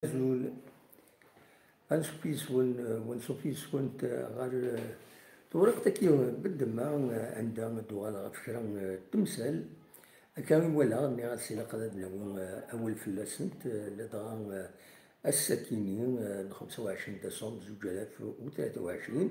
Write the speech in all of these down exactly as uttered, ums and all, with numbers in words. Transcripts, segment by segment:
Azul. Ansuf yis-wen, eh, ansuf yis-went, eh, ɣer, eh, tewriqt-agi n ddemma, eh, anda ad d-uɣaleɣ ɣef kra, eh, n temsal. Akka i walaɣ, nniɣ-as ilaq ad d-nawi, eh, awal fell-asent, eh, ladɣa, eh, ass-akini, eh, n xemsa u ɛecrin décembre zuǧ alaf u tlata u ɛecrin,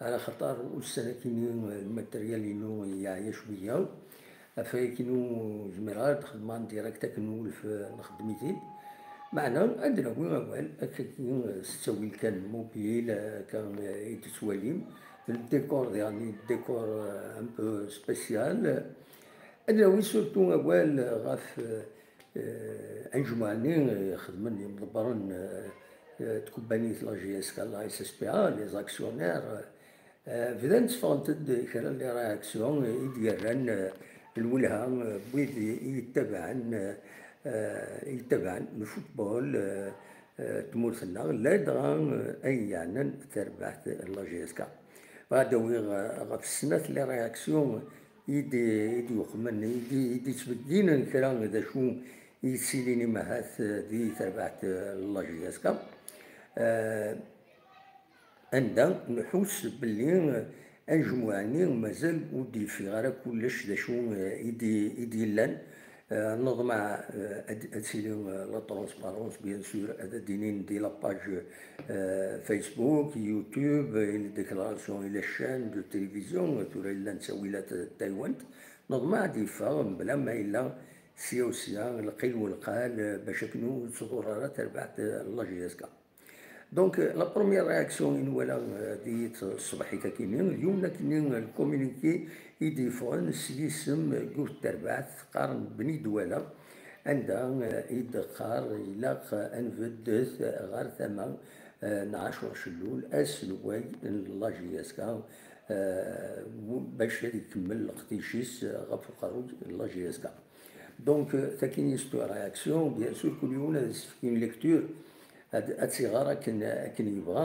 ala xaṭer ussan-akini, eh, lmateryal-inu yeɛya cwiya. Ɣef wayagi ur zmireɣ ara ad xedmeɣ en direct akken nwulef, eh, nxeddem-it-id. Meɛna ad d-nawi awal, akkagi, eh, s ttawil kan, mobile, eh, akka, eh, i d-tettwalim. Le décor diɣen, décor, eh, un peu spécial. Ad d-nawi surtout awal, eh, ɣef, eh, eh, anejmuɛ-nni, eh, xedmen yimḍebbren, eh, eh, n tkebbanit la J S K, la S S P A, les actionnaires, eh, bdan tteffɣent-d kra n les réactions i d-yerran, eh, lwelha, eh, n wid i yettabaɛen, eh, eh, i yettabaɛen le football, eh, eh, n tmurt-nneɣ, ladɣa, eh, ayen yeɛnan tarbaɛt n la J S K. Bɣiɣ ad d-awiɣ, eh, ɣef snat les réactions i d-, i d-yuqmen, i d-, i d-yettbegginen kra d acu i yettilin imahat, eh, di terbaɛt, eh, n la J S K. Eh, anda nḥus belli, eh, anejmuɛ-nni mazal ur d-yeffiɣ ara kullec d acu, eh, i d-, i d-yellan. Eh, neḍmeɛ, eh, ad, ad tili, eh, la transparence, bien sûr, ad d-inin di la page, eh, Facebook, YouTube, eh, les déclarations, les chaînes de télévision, eh, tura yellan ttawilat n taywant. Neḍmeɛ ad d-yeffeɣ mebla ma yella sya u sya, lqil u lqal, eh, bac akken ur tḍur ara terbaɛt, eh, n la J S K. Donc, euh, la première réaction i nwala, euh, di tṣebḥit akini, d yiwen akini, euh, le communiqué i d-yeffɣen s yisem n yiwet terbaɛt, qqaren Bni Dwala, anda, euh, i d-qqar ilaq, euh, ad nbeddet ɣer tama, euh, n Ɛacur Cellul, aselway n la J S K, euh, bac ad ikemmel leqdic-is, euh, ɣef uqerruy n la J S K. Donc, euh, takini c'est une réaction, bien sûr, kul yiwen ad as-yefk une lecture, ad, ad tt-iɣer akken, akken yebɣa,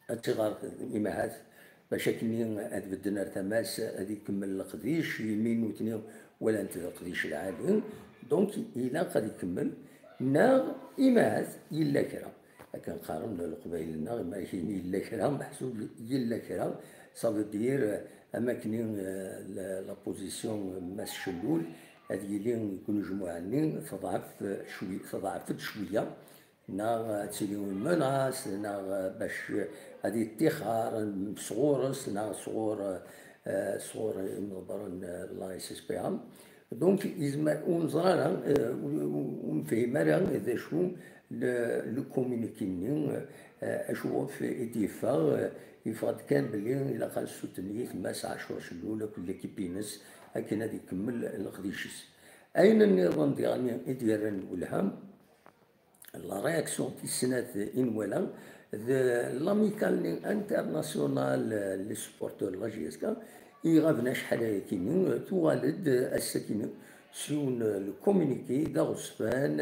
ad tt-iɣer imahat, bac akken ad bedden ar tama-s, ad ikemmel leqdic, imi nutni walan-t d leqdic lɛali. Donc, ilaq ad ikemmel, neɣ imahat yella kra. Akken qqaren Leqbayel-nneɣ, imahat yella kra, meḥsub yella kra, ça veut dire, euh, am akken, euh, la, la position, euh, Mass Cellul, ad yili deg unejmuɛ-nni teḍɛef, euh, cwi-, teḍɛef-d cwiya, neɣ ad tili une menace, neɣ, euh, bac ad yettixer sɣur-s, neɣ sɣur, euh, sɣur imḍebbren, euh, la S S P A. Donc, yezmer, ur neẓri ara, euh, ur, ur, ur nefhim ara d acu le, le communiqué-nni, euh, acu ɣef i d-yeffeɣ, euh, yeffeɣ-d kan belli ilaq ad nessuten-it Mass Ɛacur Cellul akked l'équipe-ines akken ad ikemmel leqdic-is. Ayen nniḍen diɣen i d-yerran lwelha, la réaction tis snat i nwala, d l'Amicale Internationale, euh, les supporters de la J S K, iɣaben acḥal ayakini, tuɣal-d ass-akini s yiwen, euh, le communiqué d aɣezfan,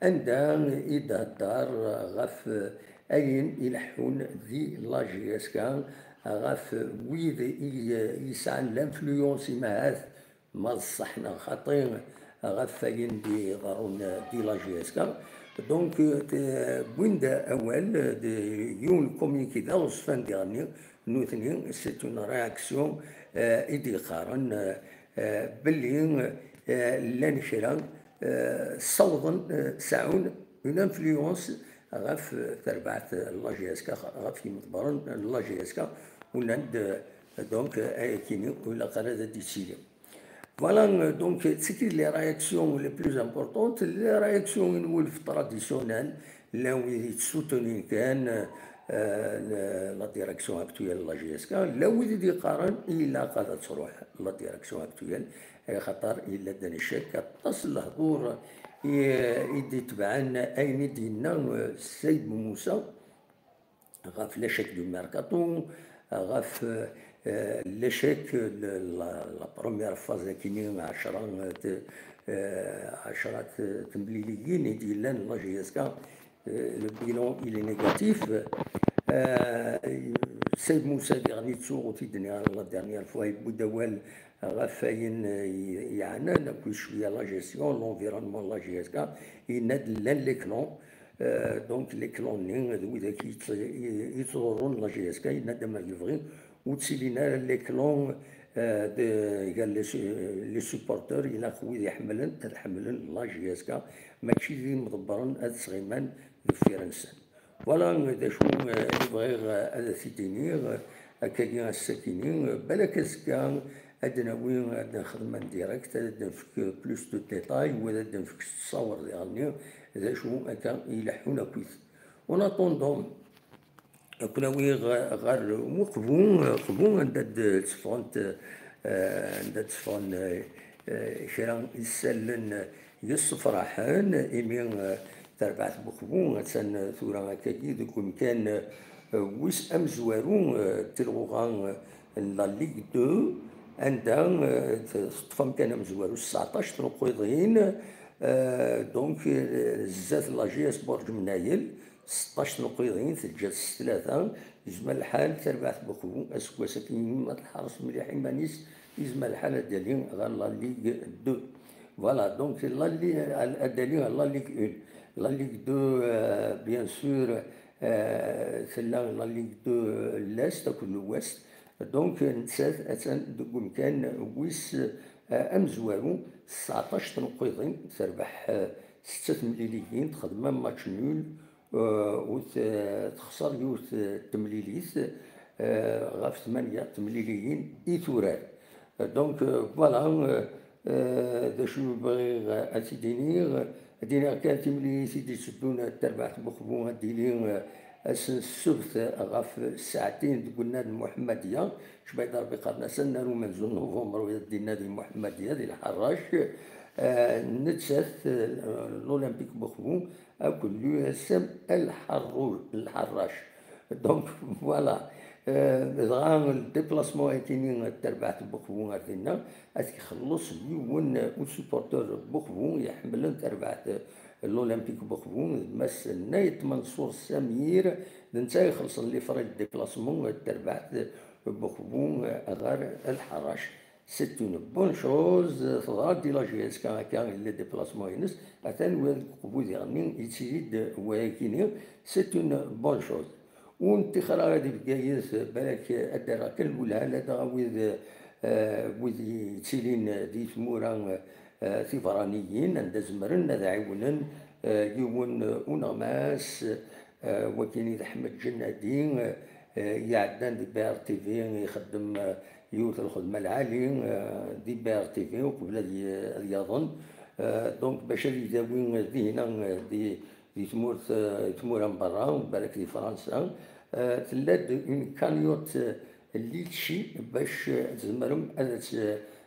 anda i d-hedder ɣef, euh, ayen ileḥḥun di la J S K, ɣef wid i, i yesɛan l'influence imahat ma d ṣṣeḥ neɣ xaṭi, ɣef wayen d-iḍerrun di la J S K. Donc, euh, te-, wwin-d awal, euh, d yiwen communiqué d aɣezfan diɣenni, nutni, c'est une réaction, euh, i d-yeqqaren, euh, euh, belli, euh, llan kra, euh, ssawḍen, euh, sɛun une influence ɣef terbaɛt n la J S K, ɣef yimḍebbren n la J S K, unan-d, euh, donc, euh, ayakini ur ilaq ara ad d-yessili. Voilà, euh, donc, c'est qui les réactions les plus importantes, les réactions i nwulef traditionnelles, llan wid yettsoutenun kan, euh, la, la direction actuelle n la J S K, llan wid i d-yeqqaren ilaq ad truḥ la direction actuelle, axaṭer yella-d un échec, aṭas n lehdur i, i d-itebɛen ayen i d-yenna, euh, Saïd Boummoussa, ɣef l'échec du mercato, ɣef, euh, l'échec, le, la, la première phase akini, ɛecra, euh, t-, euh, ɛecra t-, temliliyin i d-yellan la J S K, euh, le bilan il est négatif. Euh, Saïd Moussa diɣen, ttuɣ ur t-id-nniɣ la dernière fois, yewwi-d awal ɣef wayen, euh, yeɛnan akk cwiya la gestion, l'environnement de la J S K, yenna-d llan les clans, Donc les clans-nni d widak yettḍurrun la J S K, yenna-d amer yebɣi ur ttilin ara les clans, gar les supporters, ilaq wid iḥemmlen ad ḥemmlen la J S K, mačči d imḍebbren ad ttɣiman deffir-nsen. Voilà d acu i bɣiɣ ad t-id-iniɣ akkagi ass-akini. Balak azekka ad d-nawi, ad d-nexdem en direct, ad d-nefk plus de détails, wa ad d-nefk s ttṣawer diɣenni d acu akka ileḥḥun akkit. En attendant, ad ken-awiɣ ɣer Uqbu, Uqbu anda d-tteffɣent, anda d-tteffɣen kra isallen yessefraḥen, imi tarbaɛt n Uqbu attan tura akkagi deg umkan wis amezwaru n telɣuɣa n la Ligue deux, anda teṭṭef amkan amezwaru s tseɛṭac tneqqiḍin, donc zdat la J S Burǧ Mnayel, seṭṭac tneqqiḍin, teǧǧa-t s tlata. Yezmer lḥal tarbaɛt n Uqbu aseggas-agi, ma tḥerres mliḥ iman-is, yezmer lḥal ad d-tali ɣer la Ligue deux. Voilà, donc la Li-, ad d-tali ɣer la Ligue un. La Ligue deux, bien sûr, tella la Ligue deux l'Est akked l'Ouest. Donc nettat attan deg umkan wis amezwaru, s tseɛṭac tneqqiḍin, terbeḥ setta temliliyin, texdem un match nul, ur texṣer yiwet temlilit ɣef tmanya temliliyin i turar. Donc voilà, d acu bɣiɣ ad t-id-iniɣ. Ad d-iniɣ kan timlilit i d-itteddun, tarbaɛt n Uqbu ad d-tili ass n ssebt ɣef ssaɛtin deg unnar n Muḥemmadiya. Cbayda Rebbi qqaren-as annar umenzu n Nuvember, ad d-innadi Muḥemmadiya di Lḥerrac. Nettat, l'Olympique n Uqbu, akked l'U S M Lḥerrac. Donc voilà. Dɣa le déplacement-agi n terbaɛt n Uqbu ar dinna, ad t-ixelleṣ yiwen usupporter n Uqbu iḥemmlen terbaɛt, l'Olympique n Uqbu, d Mass Nayt Mansour Samir, d netta ixellṣen les frais de déplacement n terbaɛt n Uqbu ɣer Lḥerrac. C'est une bonne chose, teḍra-d i la J S K akka, les déplacements-ines, atan wid deg Uqbu diɣenni yettili-d wayagini, c'est une bonne chose. Ur nettixer ara di Bgayet, balak ad d-rreɣ kan lwelha ladɣa wid, wid yettilin di tmura tiberraniyin, anda zemren ad ɛiwnen yiwen uneɣmas, wagini d Ḥmed Ǧennadi, iɛeddan di B R T V, ixeddem yiwet n lxedma lɛali di B R T V uqbel ad yaḍen. Donc bac ad idawi dihna di, di tmurt, tmura n berra, balak di Fransa, tella-d une cagnotte litchi bac tzemrem ad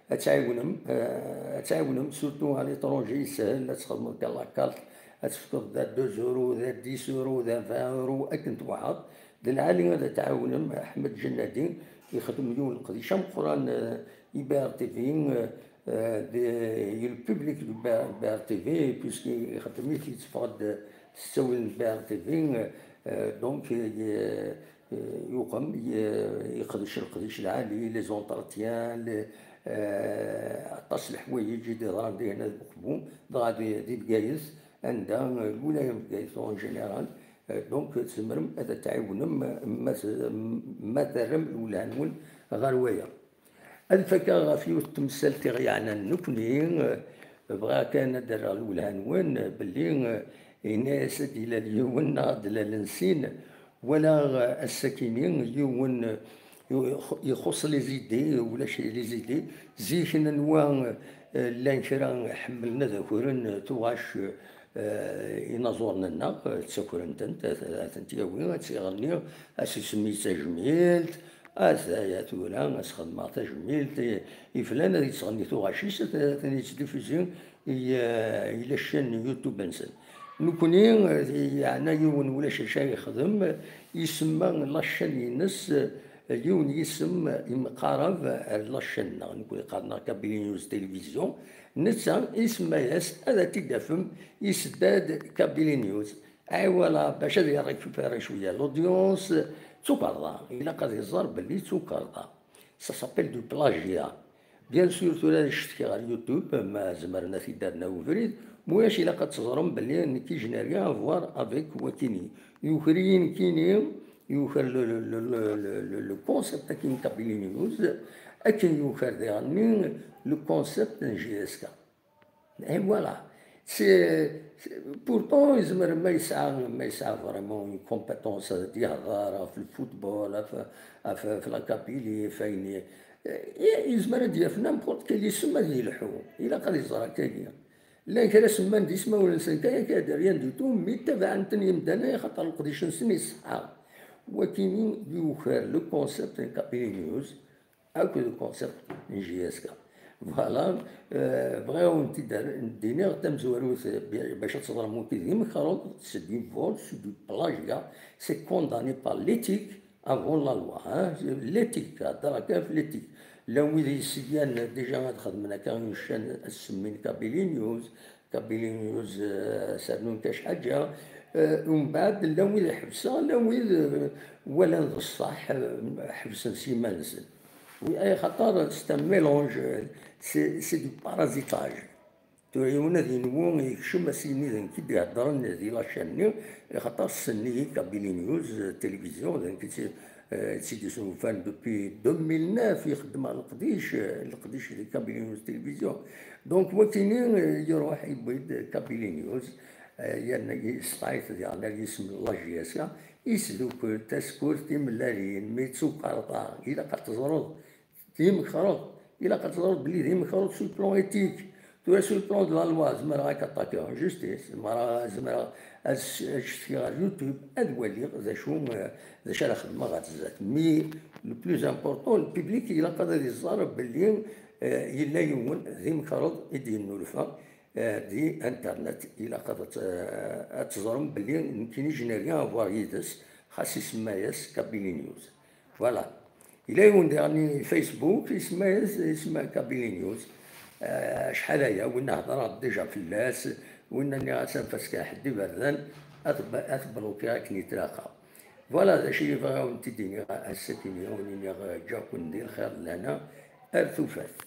ad tɛiwnem, ad tɛiwnem, surtout à l'étranger, yeshel ad txedmeḍ kan la carte, ad tefkeḍ da deux euros, da dix euros, da vingt euros, akken twɛaḍ. D lɛali ad tɛiwnem Ḥmed Ǧennadi, ixdem yiwen leqdic ameqqran i B R T V, d le public du B R T V, puisque ixdem-it, yetteffeɣ-d s ttawil n B R T V, donc yuqem, yeqdec leqdic lɛali, les entretiens, aṭas leḥwayeǧ i d-iḍran dihna deg Uqbu, dɣa di Bgayet, anda lwilaya n Bgayet en général. Donc tzemrem ad tɛiwnem ma terram lwelha-nwen ɣer waya. Ad fakeɣ ɣef yiwet n temsalt i ɣ-yeɛnan nekni, bɣiɣ kan ad d-rreɣ lwelha-nwen belli yenna-yas ad d-ilal yiwen neɣ ad d-lalen sin. Walaɣ ass-akini yiwen ixuṣ les idées, ulac les idées. Zik nenwa llan kra ḥemmlen ad akren tuɣac inaẓuren-nneɣ, ttakren-tent, ad tent-yawi, ad tt-iɣenni, ad s-isemmi d tajmilt. Ataya tura ad s-xedmeɣ tajmilt i flan, ad yettɣenni tuɣac-is, ad ten-yettdifuzi i la chaîne YouTube-nsen. Nekni yeɛna yiwen ulac acu ara yexdem, isemma la chaîne-ines yiwen yisem imqarab ar la chaîne-nneɣ. Nekni qqaren-aɣ Kabylie News Télévision, netta isemma-yas, ad t-id-tafem, yessedda-d Kabylie News. Ay voilà, bac ad irrécupérer cwiya l'audience, d tukerḍa. Ilaq ad iẓer belli d tukerḍa. Ça s'appelle du plagiat. Bien sûr, tura ad icetki ɣer YouTube, ma zemren ad t-id-rren ubrid, Mulac, ilaq ad teẓrem belli nekki je n'ai rien à voir avec wakini. Yuker-iyi nekkini, yuker le, le, le, le, le, le concept akin Kabyle News, akin yuker diɣenni le concept n J S K. Et voilà. C'est, c'est- pourtant, yezmer ma yesɛa, ma yesɛa vraiment une compétence, ad yehder ɣef le football, ɣef, ɣef, ɣef la Kabylie, ɣef ayen, eh, yezmer ad yaf n'importe quel isem ad yelḥu. Ilaq ad iẓer akkagi. Llan kra semman d ismawen-nsen kan akka, de rien du tout, mi ttabaɛen-ten yimdanen, axaṭer leqdic-nsen iṣeḥḥa. Wakini yuker le concept n Kabylie News akked le concept n J S K. Voilà, euh, bɣiɣ ad wen-t-id-iniɣ tamezwarut, euh, bac ad teẓrem waki d imekreḍ, c'est du vol, c'est du plagiat, c'est condamné par l'éthique avant la loi, hein. L'éthique, heddreɣ kan ɣef l'éthique. Llan wid yessigyan déjà ad xedmen akka une chaîne ad semmin Kabylie News, Kabylie News, euh, sernun kac ḥaǧa. Euh, umbeɛd llan wid ḥebseɣ, llan wid, euh, walan d ṣṣeḥ, euh, ḥebsen s yiman-nsen. Oui, ay xaṭer c'est un mélange, euh, c'est, c'est du parasitage. Tura yiwen ad yenwu yekcem ass-nni d nekk i d-iheddren di la chaîne-nni, axaṭer ssnen-iyi Kabylie News, euh, télévision, d nekk i tt-, euh, i tt-id-yesnulfan depuis deux mille neuf, ixeddem ɣer leqdic, euh, leqdic di Kabylie News télévision. Donc, wakini, euh, iruḥ yewwi-d Kabylie News, euh, yerna yesqeɛ-it diɣen ar yisem n la J S K, isdukel taskurt timellalin, mi d tukerḍa, ilaq ad teẓreḍ, d imekreḍ, ilaq ad teẓreḍ belli d imekreḍ sur le plan éthique. Tura sur le plan de la loi, zemreɣ ad k-attaqueɣ en justice, zemreɣ, zemreɣ ad s-, ad ccetkiɣ ar YouTube, ad waliɣ d acu, euh, d acu ara xedmeɣ ɣer zdat. Mais le plus important, le public ilaq ad iẓer belli, euh, yella yiwen d imekreḍ i d-yennulfa, euh, di internet. Ilaq ad t-, euh, ad teẓrem belli nekkini je n'ai rien à voir yid-s, xas isemma-yas Kabylie News. Voilà. Yella yiwen diɣen Facebook, isemma-yas, isemma Kabylie News. Euh, acḥal aya, winna hedreɣ déjà fell-as, winna nniɣ-as anef-as kan ḥedd iberdan, ad t-, ad t-blokiɣ akken i tlaqa. Voilà, d acu i bɣiɣ ad wen-t-id-iniɣ ass-akini, ad wen-iniɣ, euh, ǧǧiɣ-ken di lxir d lehna, ar tufat.